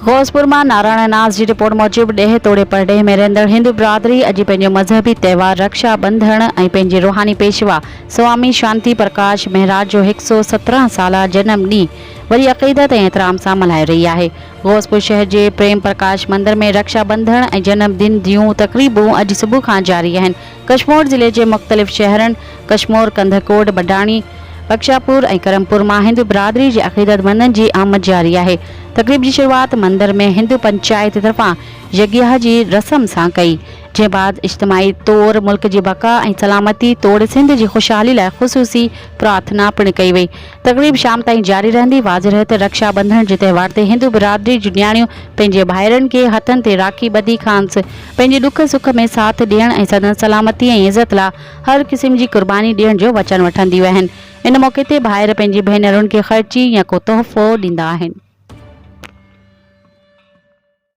غوثپور مان نارايڻ ناز جي رپورٽ موجب ڏيهه توڙي پرڏيهه ۾ رهندڙ هندو برادري اڄ پنهنجو مذهبي تهوار رڪشا ٻنڌڻ ۽ پنهنجي روحاني پيشوا سوامي شانتي پرڪاش مهراج جو هڪ سئو 17 سالا جنم ڏينهن وڏي عقيدت ۽ احترام سان ملهائي رهي آهي. غوثپور شهر جي پريم پرڪاش مندر ۾ رڪشا ٻنڌڻ ۽ جنم دن جون تقريبون اڄ صبح کان جاري آهن. ڪشمور ضلعي جي مختلف شهرن ڪشمور، ڪنڌڪوٽ، بڊاڻي، بخشاپور ۽ ڪرمپور مان هندو برادري جي عقيدتمندن جي آمد جاري آهي. تقريب جي شروعات مندر ۾ هندو پنچائت طرفان يگيا جي رسم سان ڪئي، جنهن بعد اجتماعي طور ملڪ جي بقا ۽ سلامتي توڙي سنڌ جي خوشحالي لاء خصوصي پرارٿنا پڻ ڪئي وئي. تقريب شام تائين جاري رهندي. واضح رهي ته رڪشا ٻنڌڻ جي تهوار تي هندو برادري جون نياڻيون پنهنجي ڀائرن کي هٿن تي راکي ٻڌي کانئس پنهنجي ڏک سک ۾ ساٿ ڏيڻ ۽ سندن سلامتي ۽ عزت لا هر قسم جي قرباني ڏيڻ جو وچن وٺنديون آهن. ان موقعي تي ڀائر پنهنجي ڀينرن کي خرچي يا ڪو تحفو ڏيندا آهن.